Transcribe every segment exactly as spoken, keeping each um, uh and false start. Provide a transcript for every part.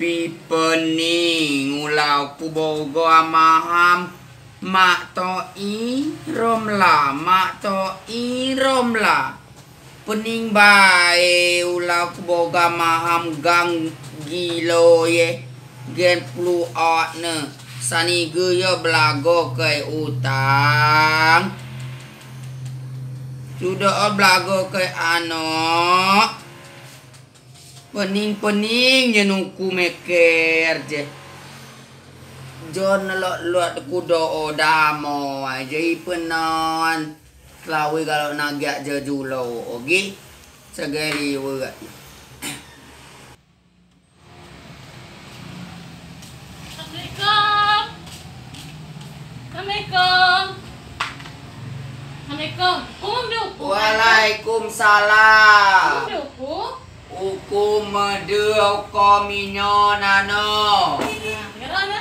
Pi pening ulau ku bogoa maham, Mak To'i Romla, Mak To'i Romla. Pening bae ulau ku bogoa maham, gang gilo ye, gen pelu ot ne, sani ge yo belago kei utang. Sudo o belago kei anok. Pening-pening je nuku meker je. Jon lok-lok kudo o damo aja ipenon. Selawei galo nagiak je julo ogi. Segeri wak. Assalamualaikum. Assalamualaikum. Assalamualaikum. Kum duku. Waalaikumsalam. Kum duku. Uku medeu ko minyo nano. Nah, gero ne.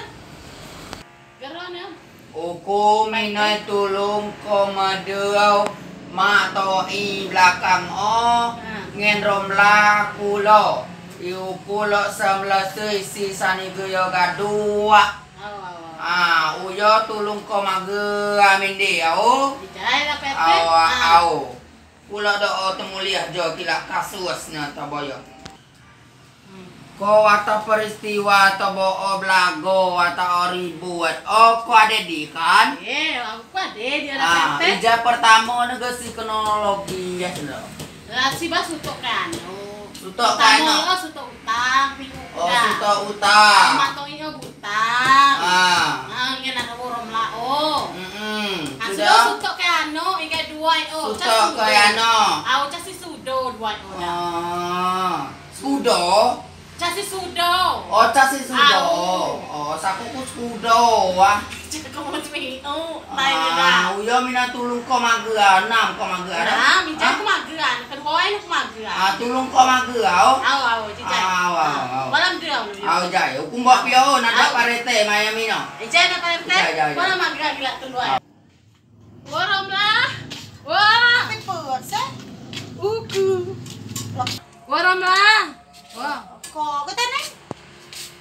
Gero ne. Uku minoi tulung ko medeu Mak To'i belakang o. Nah. Ngen Romla kulo. Iu kulo semlesei si sani geyo gaduak. Au, au, au. Ah, uyo tulung ko magea mindi, au. Ijai lah, Pepe. Au, ah, au. Kulo do o temuliah jo kilak kasus ne taboyo. Hmm. Ko wata peristiwa tabo o belago, wata o ribut. O, ko ade di kan? Eh, aku ade di ada. Ah, Pepe. Ijai pertamo ne gesi kronologi ya seno. Lah, si ba sutok kano. Sutok kano. Pertamo, sutok utang, minggu. Oh, sutok utang. Mato iyo utang. Ah. Ah, ngen nak urung lao. Mm-mm. Ah, sudo. Sudo sutok ke ano, igai duai o. Sutok ke ano. Au, casi sudo duai o dah. Ah. Sudo? Casi sudo. Oh, casi sudo. Au. Oh, saku ku sudo, wah. Cako mau cumi, oh, lain dah. Ah, uyo mina tulung ko magea, nam ko magea dah. Nah, minta ko magea, kedua ini ko magea. Ah, tulung ko magea, oh. Au, au, jijai. Au, au, au. Malam dia, malam dia. Au, jai. Ukum bak pio, nada Pak R T, maya mino. Ijai, nada Pak R T. Ijai, ijai, ijai. Malam magea gila tulung. Wah, Romla. Wah. Apa yang buat, sih? Uku. Wah, Romla. Wah. Ko, ko tanai?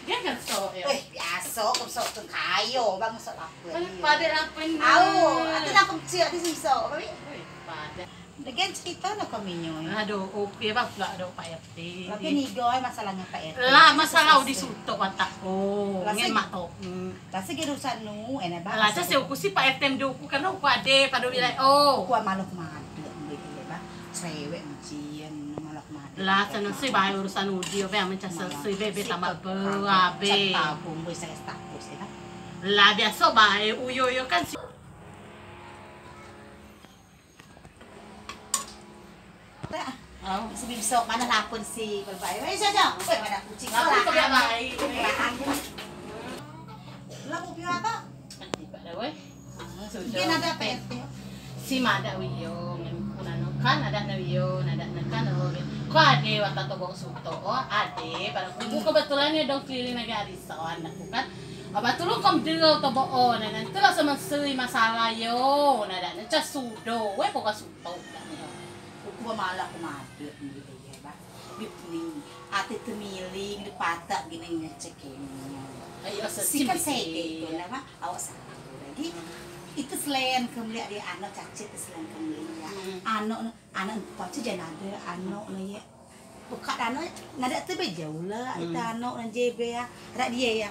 Dia kan sok, ya. Eh, biaso, ko sok tu kayo, bang, sok lapar. Kan padeak lapar ni. Au, atu nak kecil di sini sok, apa, Bi? Wih, padeak. Lagi cerita nak kami nyoy. Aduh, oke, bang, pula ada Pak R T. Tapi ni, Goy, masalahnya Pak R T. Lah, masalah di sutok watak ko. Ngen mak tok. Lah, segi urusan nu, enak banget. Lah, casi uku si Pak R T mdu uku, karena uku ade, padu bilai, oh. Uku malu kemade, mbe, ba. Cerewet, mejien, malu kemade. Lah, sana si bae urusan udi, be, amen casi si, be, be, tambah pe, abe. Cat tabung, be, saya status, ya, kan? Lah, biaso bae, uyo, uyo, kan, si. Au. Si bimsok, mana lapun si, berbae. Weh, jajang. Weh, mana kucing. Lapun kau lah. Lapun kau baik. Lah, mau piu apa? Nanti pada, weh. Mungkin ada P R T. Si madeak wio, ngen kunano kan, ada ne wio, ada ne kan, oh. Ko ade, watak tobok sutok, oh, ade, pada kuku kebetulan ya dong keliling lagi arisan, aku kan. Apa tulung kom deo tobok, oh, nah, nanti lah sama sui masalah yo, nah, ada ne cas sudo, weh, pokok sudo. Uku ba malah ku madeak ni, ba. Di pening, ati temiling, di patak gini ngecek ini. Ayo, si kan sede itu lah, ba. Awak salah lagi. Itu selain kemliak di ano caci, itu selain kemliak. Ano, ano empat tu jangan ada, ano no ye. Buka ano, nada tu be jauh lah. Itu ano nan jebe ya. Rak dia ya.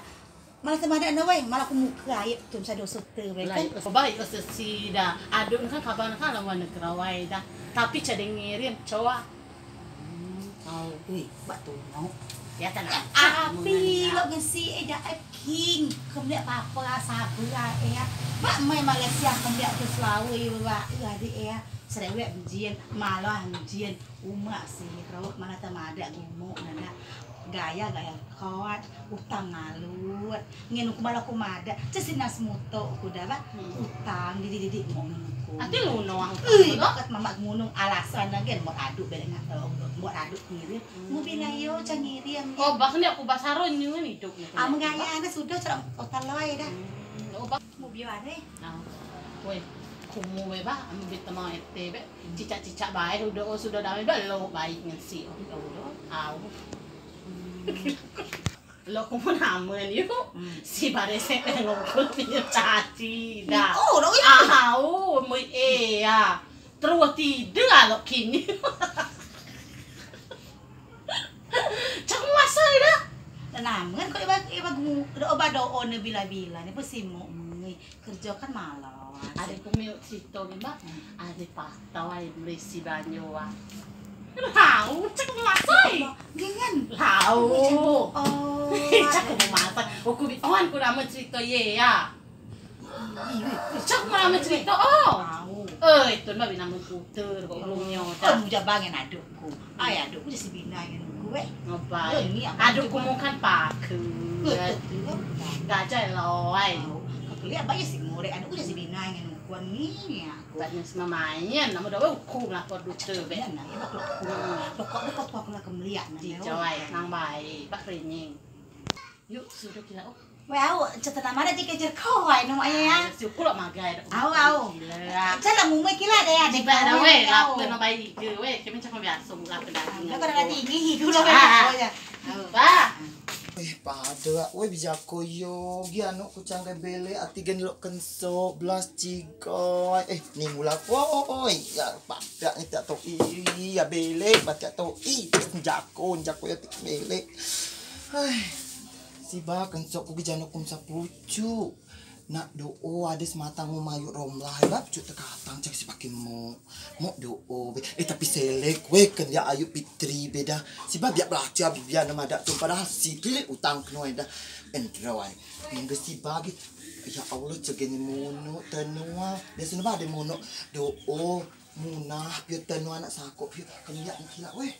Malah temadeak ne wai, malah ku muka ayep tun sado sute wai kan. Baik, sesi dah. Aduk ne kan kaban ne kan lawan negara wai dah. Tapi coa dengerin, coa. Au, ui, bak tunok. Ya, tenang. Api lok ngesi, eh, dah, eh, king. Kemliak papa sabar, eh, ya. Bak mai Malaysia kemliak ke Selawei, bak, eh, adik, eh, ya. Serewek mejien, malah mejien. Umak sirok, mana temadeak gumuk, nada gaya, gaya kot, utang ngalut. Ngen uku malah ku madeak, cesi nas mutok uku dah, ba. Utang, didik-didik mok ngen uku. Ati luno, ah, utang. Ui, bakat mamak gunung, alasan lagi, mok aduk belek ngat, mok aduk ngirim. Mu bilang yo, coa ngirim. Oh, bah, ni aku bah saron nyu kan hidup ni. Ah, mengaya, ana sudo, coa otak loi dah. Oh, bah. Mu biar deh. Au. Weh, kumu weh, ba, ambil temau ete be. Cicak-cicak bae, udo, sudo damai, belok baik ngen si, udo, udo. Au. Lok kumu namen yuk. Si bare se tengok kul minyak caci dah. Oh, lok itu. Au, mui ea. Terus tidur lok kini. Cak masai dah. Namen ko iba iba gumu do oba do one bila-bila ni pun simuk mui. Kerjo kan malas. Ade ku miuk cerito ni ba. Ade patau ai melisi banyo ah. Lau cek masai. Gengen. Lau. Oh. Cek masai. Uku bi on ku nama cerito ye ya. Cek nama cerito oh. Eh itu ba bi nama puter kok ulungnyo. Aduh jabangen aduk. Ai aduk ku jasi binai ngen uku eh. Ngapai? Aduk ku mukan paku. Gajai lawai. Kekeliak bae si ngurek aduk ku jasi binai ngen uku ni aku. Tanya sama main nama dawa uku ngelapor dute be. Pokok deko pokok lah kemeliak. Dijawai nang bae pak renying. Yuk sudah kira oh. Weh au, cetena mare jike jerko wai no aye ya. Syukur lok magai. Au au. Cala mumui kila de ya. Jiba da weh, lapen no baik ke weh, kami cakap biasa lapen daging. Lok kada tinggi kulo ya. Ba. Weh pada weh bijako yo gi anu ku canggai belek ati gen lok kensok belas cigai eh ni mula koi ya padak ni tak tau i ya belek padak tau i jako jako ya tik belek. Hai. Si ba kensok ku gi jano ku mesa pucuk. Nak do o ade sematang mu mayuk romlah ba pucuk tekatang cak si pakai mok. Mok do o be. Eh tapi selek weh ken dia ayuk pitri be dah. Si ba biak belaca bibia nama dak tu padahal si tilik utang keno ai dah. Endro ai. Minggu si ba gi. Ya Allah cegeni monok tenua. Biasa nama ade monok do o. Munah pio tenua nak sakok pio kemiak nak kilak weh.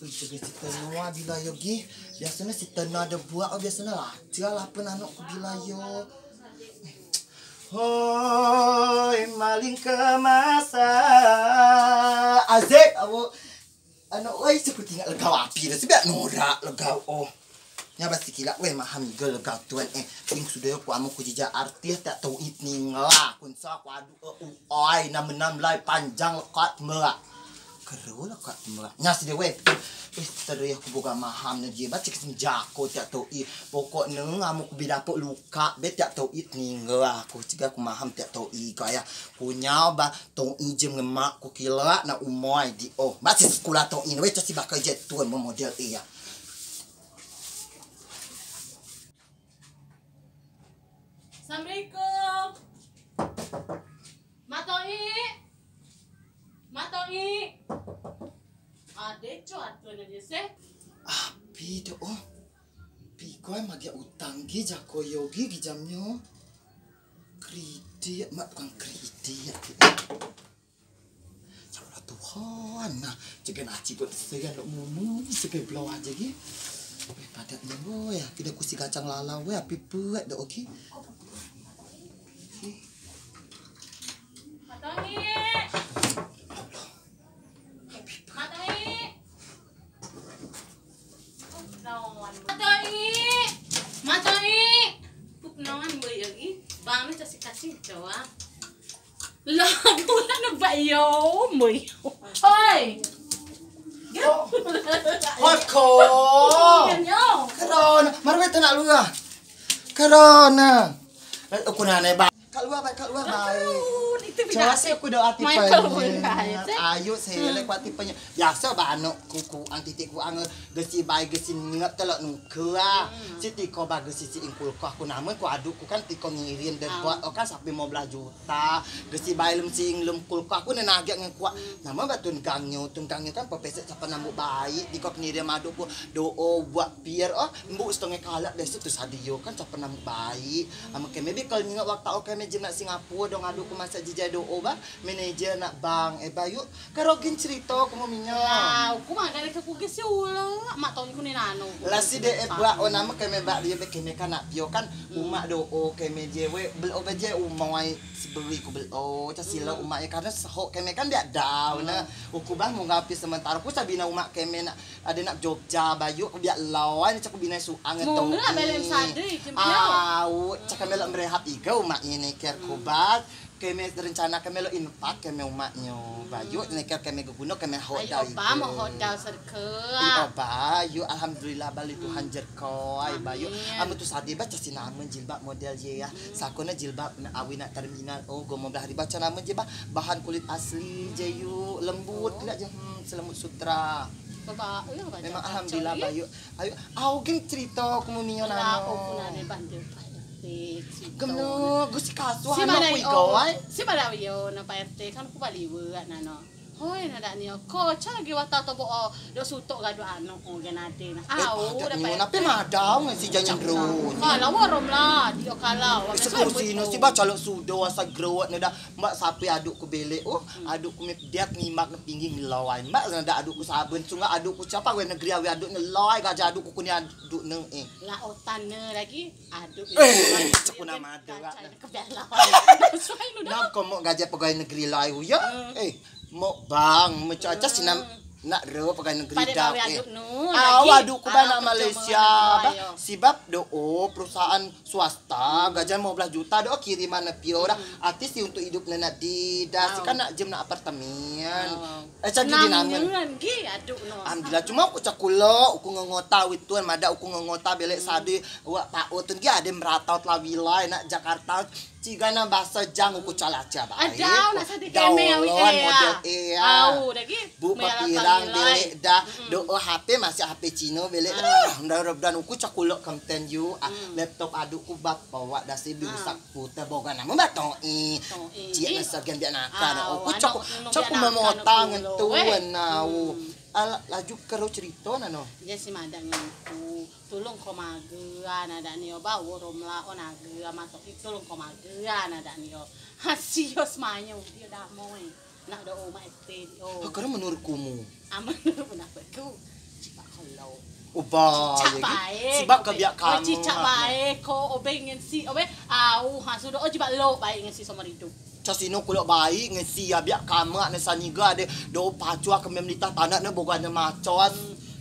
Ui jaga si tenua bila yo gi. Biasane si tenua de buak o biasane laca lapen anok ku bila yo. Hoi maling kemasan. Azik awo. Anok oi seperti ngak legau api dah sebiak norak legau o. Nya ba si kilak weh maham iga legau tuan eh. Ing sudo yo ku amu ku jijak artis tak tau it ningla kun sa ku adu e u ai nam nam lai panjang lekat melak. Keru lekat melak. Nya si de weh. Weh terus aku boga maham ne je ba cik senjako tak tau it. Pokok ne amu ku bi dapok luka be tak tau it ningla aku cik aku maham tak tau it kaya. Ku nyau ba tau it je ngemak ku kilak na umoi di o. Ba si sekula tau it weh cak si bakal je tuan memodel iya. Assalamualaikum. Mak To'i. Mak To'i. Ade coa atuan ade se. Api do o. Pi koi magiak utang gi jako yo gi gi jamnyo. Kredit mak tukang kredit. Ya Allah Tuhan nah, cegen aci kok segan lok munu segan belau aja gi. Weh padat nyen woi ya, kida kusi kacang lalau weh api puat dok oke. Matoi. Matoi. Matoi. Matoi. Puk nawan boy lagi. Bang ni kasih kasih coba. Lah, aku nak nebak yo, mui. Oi. Hot ko. Kerana, mari kita nak luar. Kerana. Aku nak nebak. Kak luar baik, kak luar baik. Coba sih aku doa tipe. Ayo selek kuat tipenya. Biasa ba anok kuku ang titik ku ang gesi baik gesi nyep telok nuke ah. Si tiko ba gesi si ingkul ko aku namen ku aduk ku kan tiko ngirim dan buat oh kan sampai lima belas juta. Gesi bae lem sing lem kulkas ku ne nagek ngen kuak. Nama ba tun gang nyo, tun gang nyo kan pepesek sapa nambuk baik, dikok nire maduk ku do o buak pier o, mbuk setengah kalak desa tu sadio kan sapa nambuk baik. Ama keme bi kal nyingok waktu o keme jemak Singapura dong aduk ku masak jijai do o ba, manager nak bank e bayu. Karo gin cerito ku mau minyak. Lah, ku makan ke ku gesi ula, mak tau ku ni nano. Lah si de e buak o nama keme bak dio be keme kan nak pio kan umak do o keme je we bel o be je umai. Seberi ku belo, ca silo umak ye karena sehok keme kan biak dau ne. Uku bah munggah pi sementara ku sabina umak keme nak ade nak Jogja bayu ku biak lau ai ne ca ku bina suang to. Au ca keme lok merehab iga umak ini ker ku bah. Keme rencana keme lok infak keme umeak nyo. Bayu, neker keme geguno keme hok dau. Ayo ba, mau hok dau serke. Iyo ba, yu alhamdulillah bali Tuhan jerkoi bayu. Amen tun sadei ba, coa si namen jilbab model ye ya. Sako ne jilbab ne awei nak terminal. O, gomo belah riba, coa namen je ba, bahan kulit asli je yu, lembut keliak je, hmm, selembut sutra. Memang alhamdulillah bayu. Ayo, au gen cerito kumu mio nano. Gemno, gusi kasu anak ku igawai. Si pada yo na Pak R T kan ku bali wak nano. Hoi, nadeak nio ko coa lagi watau tobo o, dok sutok gadu anok o gen ade na. Au, dak Pak R T. Nape madau ngen si janyen ro. Kalau warom lah, dio kalau. Sekursi no si ba calok sudo asal gerowok ne dak. Mbak sape aduk ku belek o, aduk ku mik diak ngimak ne pinggir ngelawai. Mbak sana dak aduk ku saben sungai aduk ku siapa we negeri awe aduk ne lawai gajah aduk ku kuni aduk ne eh. Lah otan ne lagi aduk. Eh, cakuna made wak. Nam ko mok gajah pegawai negeri lawai uyo. Eh, mok bang, mecak acas sinam. Nak ro pegawai negeri dau eh. Awa aduk ku ba nak Malaysia ba. Sibab do o perusahaan swasta gajian limo belas juta do o kiriman ne pio dah. Ati si untuk idup ne nak di dah si kan nak jem nak apartemen. Eh cagi di namen. Alhamdulillah cuma uku cakulo uku ngengota witun mada uku ngengota belek sadi wak pao tun gi ade meratau telah wilai nak Jakarta. Ciga na bahasa jang uku calaca bae. Adau nak sadi keme awi model ea. Au dagi. Bu papirang belek dah. Do o H P masih H P Cino belek. Mudah-mudahan uku cakulok konten yu. Laptop aduk ku bapa wak dasi bi usak puter boga nama ba to'i. Ciek na segen biak naka. Uku caku memotang ngen tuen nau. Laju kero cerito nano. Dia si madak ngen uku. Tulung ko magea nadeak nio ba woro melak o nagea matok i tulung ko magea nadeak nio. Hasio semanyo dio damoi. Nak do o mak ete dio. Kero menurut kumu. Amen menurut pendapat ku. Cipaq kelo. Uba. Cicak bae. Sibak ke biak kamu. Cicak bae ko obeng ngen si obe. Au ha sudo o cibak lo bae ngen si somor idup. Casino kulo baik ngesi abiak kamak ne saniga ade do pacua kemem litah tanak ne boga ne macon.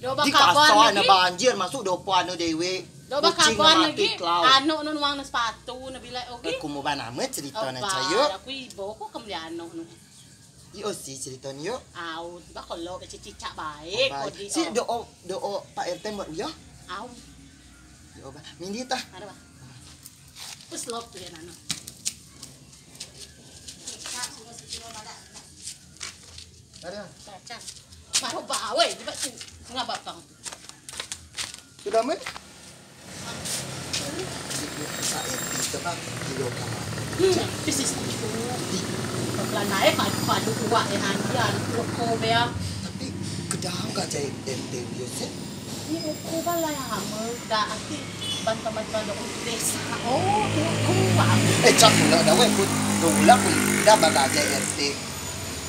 Di kasar ne banjir masuk do puan ne dewek. Do ba kabar lagi. Anok ne nuang ne sepatu ne bilai ogi. Kumu ba nama cerita ne cayo. Aku ibo ku kembeli anok ne. Io si cerita ne io. Au ba kelo kecil cicak baik. Si do o do o Pak R T buat uyo. Au. Io ba mindi tah. Ada ba. Terus lop tu ya nano. Ada. Kacang. Baru bawa juga tu. Ngapa bang? Sudah men? Saya kita kan kilo kamar. Hmm, this is true. Pelan naik padu padu kuat ya nanti ya. Kau bea. Tapi kedang gak jahit ente biasa. Ni uku ba lai hamil da ati bantu-bantu ade desa. Oh, uku ba. Eh, cak pula da weh ku dula ku da bagai aja R T.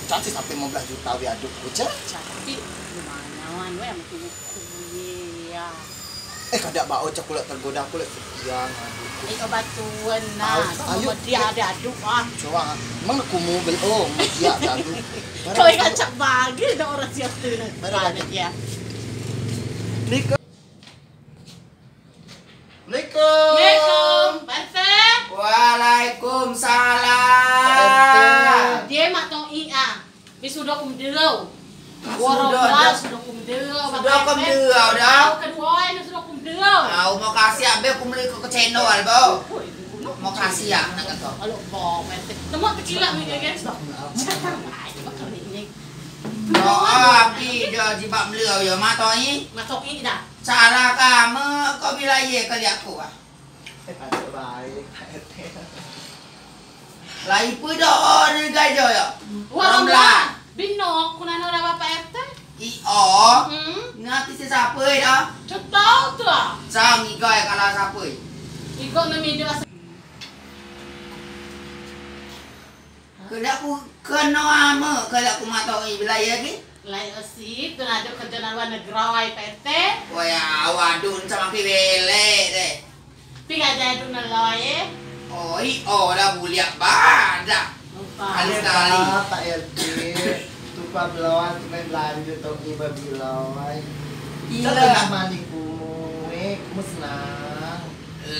Cak si sampai lima belas juta wi aduk ku cak. Tapi lumayan weh amen uku ye ya. Eh, kada bao cak pula tergoda ku lek setia ngadu. Eh, kebatuan nah. Ayo dia ada aduk ah. Coba, emang kumu bel oh, dia ada aduk. Kau ikan cak bagi da orang siap tu. Mana ya? Assalamualaikum. Assalamualaikum. Assalamualaikum. Pak R T. Waalaikumsalam. Pak R T. Dia mak tong i ah. Bi sudo kum delo. Woro sudo kum delo. Sudo kum delo dah. Kedua ini sudo kum delo. Au mau kasih abe kum beli ke cendol bo. Mau kasih ya nak kata. Alo bo Pak R T. Temu kecil lah ni guys. Cakap aja bakal ini. Doa api jo jibak meliau yo matoi. Matoi dah. Cara kamu ko bila ye keliak ku ah. Baik. Lai pu doa ni gajo yo. Warung lah. Binok kunano dah Bapak R T. Io. Ngati si sapei dah. Cetau tu ah. Sang igai kala sapei. Iko nami dio. Keliak ku keno ame keliak ku matoi bilai lagi. Lai osi tu nado kerjo nang luar negeri Pak R T. Waya wadu cak maki belek deh. Pi gak jadi tu neloi eh. Oi oh dah buliak badak. Sekali sekali. Pak R T. Tupa belawan tu main belanja tau ni babilai. Ila mani ku eh ku senang.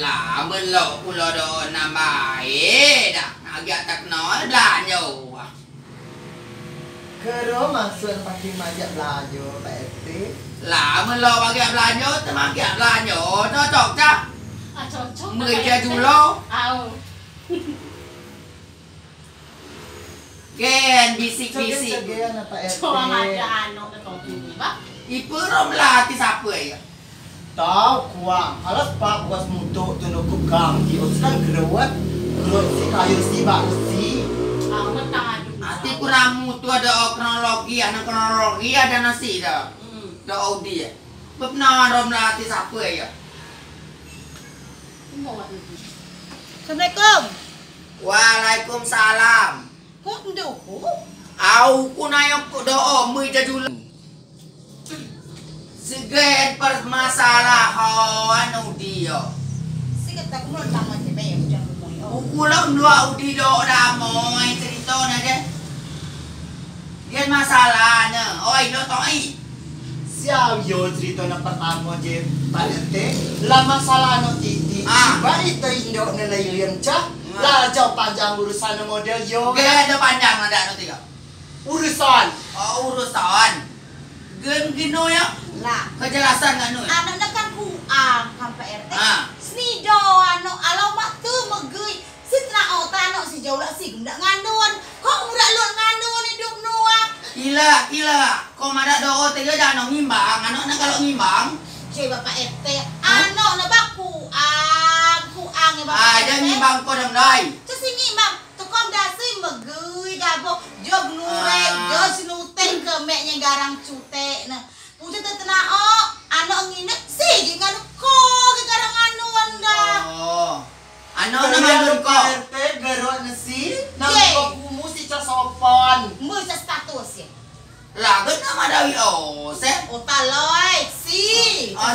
Lah melok pulo do nambah eh dah. Magiak tak kenal belanjo. Kero maksud pakai magiak belanjo, Pak R T? Lah, melo magiak belanjo, te magiak belanjo, cocok cak. Ah, cocok. Meja julo. Au. Gen, bisik-bisik. Cegek-cegekan, Pak R T. Coa madeak anok ne topi ni, Bang. Ipe rom lati sape ya? Tau kuang, alas pak buas mutuk tu nukup gang di os kan gerewet, gerewet si kayu si bak si. Ati kurang mutu ade o kronologi, ane kronologi ade nasi da. Hmm. Da odi ya. Bepna rom lati sape ya? Assalamualaikum. Waalaikumsalam. Kok nduku? Au, ku nayo ku do o, mui jajul. Segen permasalahan udi yo. Segen tak kulo tama je be, udah kulo. Uku lo mlua udi do damoi cerito ne je. Gen masalah ne, oi, lo toi. Siau yo cerito ne pertamo je, Pak R T. Lah masalah ne titik. Ah. Ba ito indo ne lei liem cah. Ah. Lah jauh panjang urusan ne model yo. Gen do panjang ne dak ne tiga. Urusan. Oh, urusan. Gen gino ya. Lah. Kejelasan nganu. Anok ne kan kuang kan Pak R T. Ah. Senido anok alau mak tu megei. Si tenao tanok si jauh lak si gendak nganun. Kok mudak lok nganun idup nua. Kila, kila. Ko madak do o tega jano ngimbang. Anok ne kalau ngimbang. Cek bapak R T. Hah? Anok ne ba kuang, kuang ya bapak R T. Aja ngimbang ko dong dai. Cek si ngimbang. Tekom dasi megei gabo. Jo genurek, ah, jo senutek ke mek nye garang cutek ne. Pucuk te tenao, anok nginek si gi nganu ko gi garang anu anda. Oh. Anok ne mandun ko. P R T gerot ne si, nang ko kumu si cak sopan. Mbe cak status ye. Lagu ne madawi o se. Ota loi si. Oh,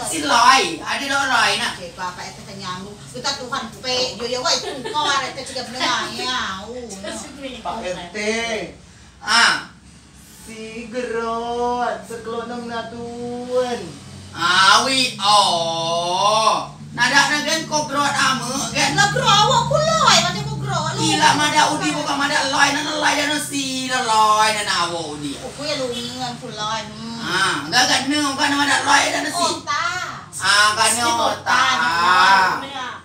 si loi. Ade do loi na. Oke, bapak itu nyambung. Kita Tuhan pe, yo yo wai tu ko are te ciga bener ya. Pak R T. Ah. Si gerot, sekelok nem natun. Awi, oh. Nadak ne gen ko gerot ame gen. Lah gerot awok ku loi, macam ku gerot lu. Ila madak udi bukan madak loi, nan loi dan si loi nan awok udi. Uku ya lungan ku loi. Hmm. Ah, gak gak ne bukan madak loi dan si. Ota. Ah, gak ne ota.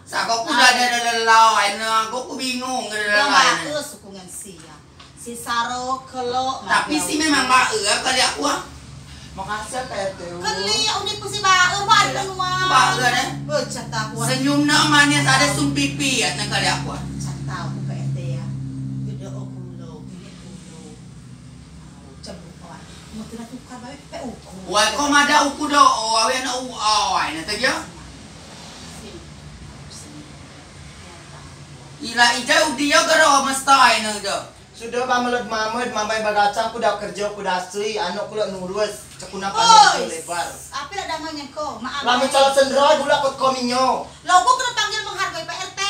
Sako ku dah ada lelai, nah, aku ku bingung ada lelai. Suku ngen si ya. Si saro kelok. Tapi si memang bae kali aku ah. Makasih Pak R T. Keli uni ku si bae, bae anu ah. Bae deh. Bocah tahu. Senyum ne manis ade sum pipi ya ne kali aku ah. Cak tahu Pak R T ya. Gede o kulo, gede kulo. Cebuk o. Mau kena tukar bae pe uku. Wah, ko madak uku do o, awe ne u o, ai ne tejo. Ila ijai udi yo gero mestai ne do. Sudo ba melod mamed, mamai bagacang ku dak kerjo ku dasui, anok ku lok nurus, cekuna pandai lebar. Api lak damai nyen ko, maaf. Lami calo sendro gula kot kominyo. Logo kena panggil menghargai Pak R T.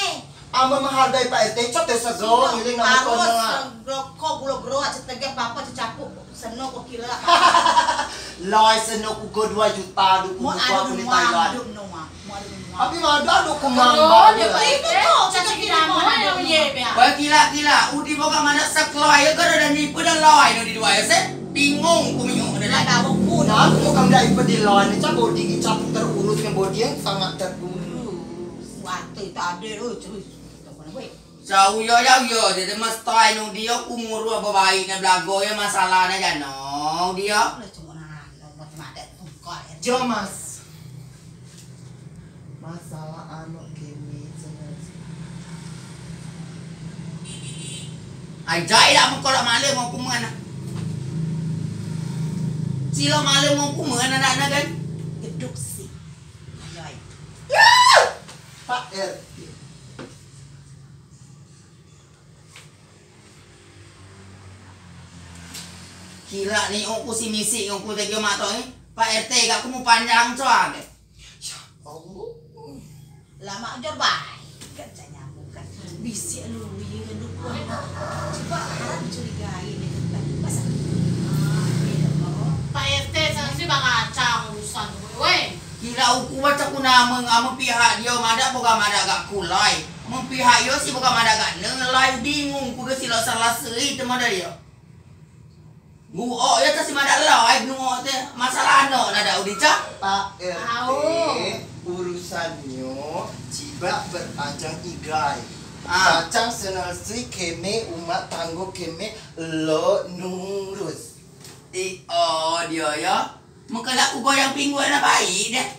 Amen menghargai Pak R T, cok te sego, ngiling namo kono. Harus sego, ko gulo gero, cetege papa cecapuk, seno ko kila. Lai seno ku go dua juta, du ku buka aku di Thailand. Tapi mada du ku mamba. Ibu ko, cecege kila. Wah, kila, kila. Udi boga mana sekelai, gero dan ibu dan lai, no di dua ya, se. Bingung ku minyo. Nah, aku kan dak ipe di lai, ni cak bodi, cak terurus, yang bodi yang sangat terurus. Wate tade, oi, terus. Sau yo, yau yo, jadi mestai nu dio ku muru apo baik ne belago yo masalah ne jano dio. Jo, Mas. Masalah anu kini jenis. Ai, jai dak mengko lak malem mau kumen. Silo malem mau kumen anak-anak kan. Geduk si. Ai, ai. Pak R T. Kila ni uku si misik uku tegi mato ni. Pak R T gak kumu panjang coa ke. Ya Allah. Lama jor bae. Kan cak nyambung kan. Bisik lu ye ngenduk. Coba harap curigai ni. Masa. Pak R T sanksi bang acang urusan tu. Weh. Kila uku Ku baca ku namen, amen pihak dio madeak, bogoa madeak gak ku lai. Amen pihak yo si bogoa madeak gak ne lai, bingung ku gesi lok salah seri temo dari yo. Guok yo tasi madeak lai, guok te masalah ano nadeak udi ca. Pak R T, urusan nyo jibeak berpanjang igai. Kacang senelsei keme umeak tanggo keme lok nurus. I o dio yo. Mengkelak ku goyang pinggul na baik deh.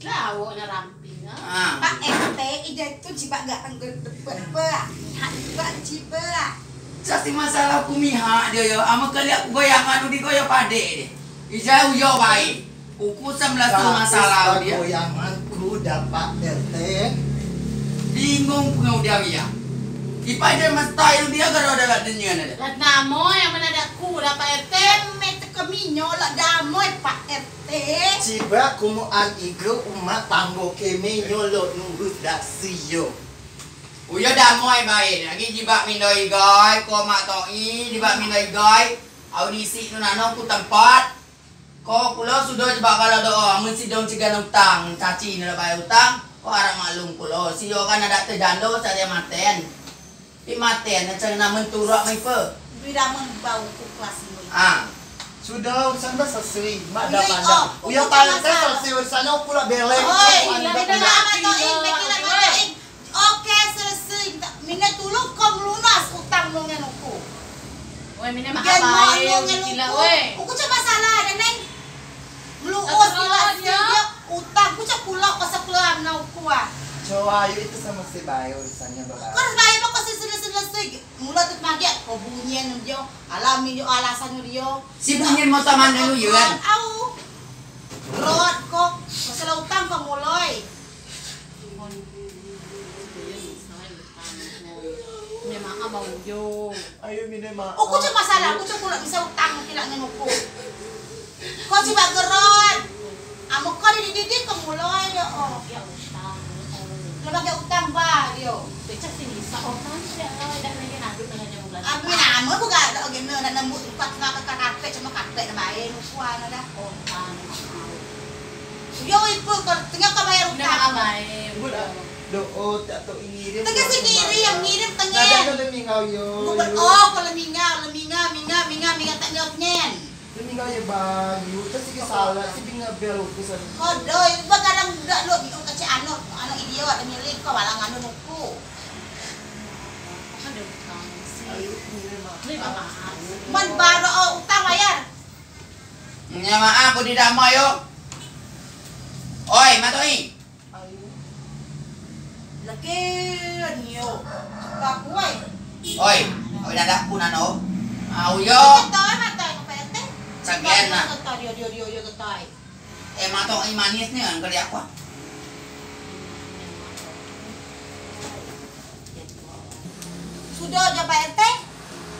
Lauk na ramping ah. Pak R T, ijai tu jibeak gak tenggelam depet pe. Mihak jibeak jibeak. Casi masalah ku mihak dio yo. Amen keliak ku goyangan udi goyang padek deh. Ijai uyo baik. Uku sembelas tu masalah dio. Goyangan ku dapat R T. Bingung ku ngen udi dio. Ipai dio mestai udi garo dalam dunia ni deh. Lah namo yang mana dak ku dapat R T. Keme teke minyo lok damoi Pak R T. Jibeak kumu an igai umeak tanggo keme nyo lok nurus dak sio. Uyo damoi baik, lagi jibeak mindo igai, ko Mak To'i, jibeak mindo igai, au disik nu nano ku tempat. Ko kulo sudo jibeak galo do o, amen si dong cigai utang, caci ne lok bayar utang, ko harap maklum kulo, sio kan ade te jando, sio ade maten. Pi maten, ceng namen turok mai pe. Bira men bau ku kelas ni. Ah. Sudo urusan ba selesai. Mak dah panjang. Uyo Pak R T selesai urusan nyo, uku lok belek. Oi, lagi dah apa tu, Ing? Oke, selesai. Mine tulung ko melunas utang nu ngen uku. Oi, mine maaf bae, uku. Uku cuma salah ade, Neng. Meluus dio. Utang ku cak pulok pasal kelam nau ku ah. Coa ayu itu samo si bae urusan nyo bae. Ko harus bae ko si selesai-selesai. Mulo tu magek ko bunyi dio. Alami dio alasan dio. Si bunyi motor mano lu yo kan? Au. Rot ko masalah utang ko muloi. Mine maaf bang uyo. Ayo mine maaf. Uku cak masalah, uku cak pulok misal utang kileak ngen uku. Ko coa geron. Amen ko dididik ko muloi dio o. Lok magek utang ba dio. Amen amen buka dak geno nak nemu tempat tengah ke karpet, cuma karpet ne bae uku ano dah. Yo ipe ko tengah ko bayar utang. Tengah si ngirim, ngirim tengah. Oh ko lemingau, lemingau, mingau, mingau, mingau tak nyot nyen. Lemingau yo bayu, terus si salah, si binga bel uku sana. Kodoi, ba kadang budak lu bingung kecek ano, ano idio ade milik ko balang ano nuku. Man baro o utang bayar. Nya maaf, budi damai yo. Oi, Mak To'i. Lagi nio. Kakuai. Oi, oi dadak ku nano. Au yo. Ketai matai ko P T. Sagian na. Ketai dio dio dio dio ketai. Eh, Mak To'i manis ni kan keliak ku. Sudo jo Pak R T.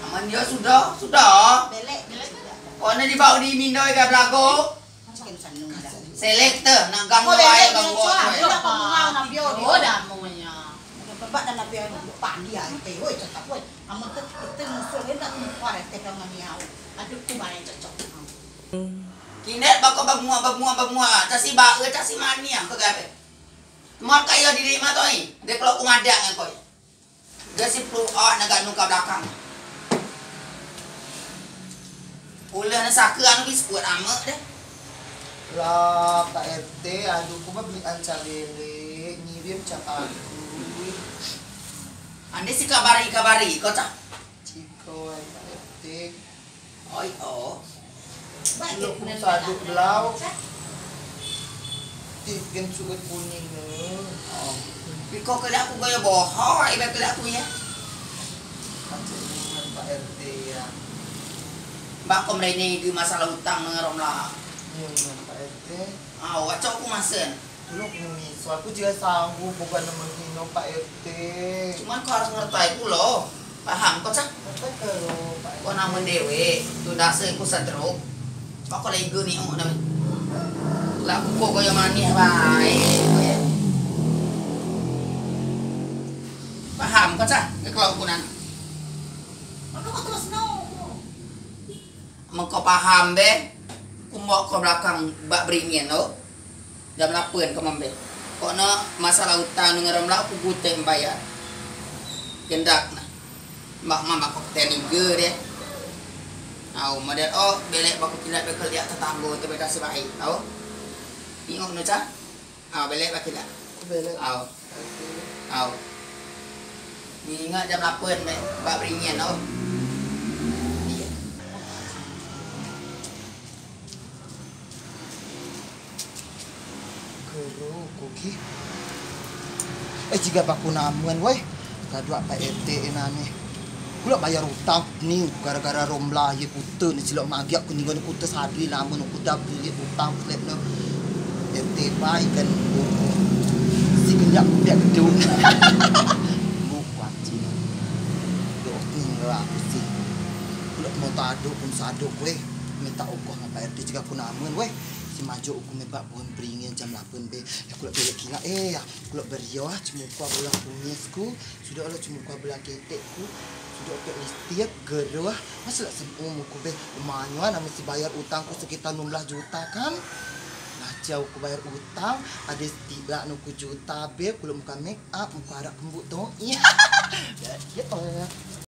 Amen yo sudo, sudo. Belek. Ko ne dibau di mindo igai belago. Selek te, nak ganggu bae ganggu. Udah pemengau nak bio dio. Udah maunya. Udah pebak dan nak bio pagi ya, teh, woi, cakap, woi. Amen te, te musuh dia nak muka R T kalau nggak miau. Aduh, ku bae cocok. Kinet bako bemua, bemua, bemua. Casi bae, casi mani yang ke gabe. Muat kayo diri Mak To'i. Dek lo ku madeak ngen ko. Dio si pluak nak gak nu ka belakang. Ulah ne sake anu biskuit amek deh. Lah, Pak R T, adu ku ba beli anca lele, ngirim ca aku. Ande si kabari-kabari ko ca. Ciko, Pak R T. Oi, o. Lok ku saduk belau. Ti gen suket kuning ne. O. Iko kena aku gaya bohong, ibe kena aku ya. Macam ni Pak R T ya. Mbak ko merene di masalah utang ngerom lah. Iya, iya, Pak R T. Au, acok ku masen. Lok ngemis, aku juga sanggup bukan nemen ino Pak R T. Cuman ko harus ngertai kulo. Paham ko cak? Ngertai kulo, Pak R T. Ko namen dewek, tu dase ku stroke. Coba ko lego ni, oh, namen. Lah, ko koyo manih bae. Paham ko cak? Ke kelompok nan. Aduh, ko terus no. Mengko paham be. Ku mbok ko belakang bak beringin tu. Jam lapen kemambe. Pokok ne masalah utang ngen Romla uku gute mbayar. Kendak ne. Mbak mama kok teniga de. Au, model o, belek ba ku kilat bekel diak tetanggo te beda sebaik. Au. Iok ne ca. Au, belek ba kilat. Belek. Au. Au. Ni ingat jam lapen be, ba beringian au. Iya. Gero uku ki. Eh, cigai ba ku namen weh. Kaduak Pak R T e nane. Kulo bayar utang ni gara-gara Romla ye kute ne, cilok magiak ku ninggal kute sadei namen uku dap bilik utang klep ne. R T ba ikan buru. Si kenyak kudiak gedung. Bu kuaci. Dok ninggal aku si. Kulo mau taduk pun saduk weh. Minta ukoh ngen Pak R T cigai ku namen weh. Si majok uku mebak pohon beringin jam lapen be. Ya kulo belek kilat eh ya. Kulo berio ah, cemukua belang kumis ku. Sudo lok cemukua belang ketek ku. Sudo pek lipstik, gero ah. Masiak lok sempum uku be. Manyo ah, name si bayar utang ku sekitar enam belas juta kan. Macau ku bayar utang, ade setilak ne uku juta be, kulo muka make up, muka arak kembuk to'i.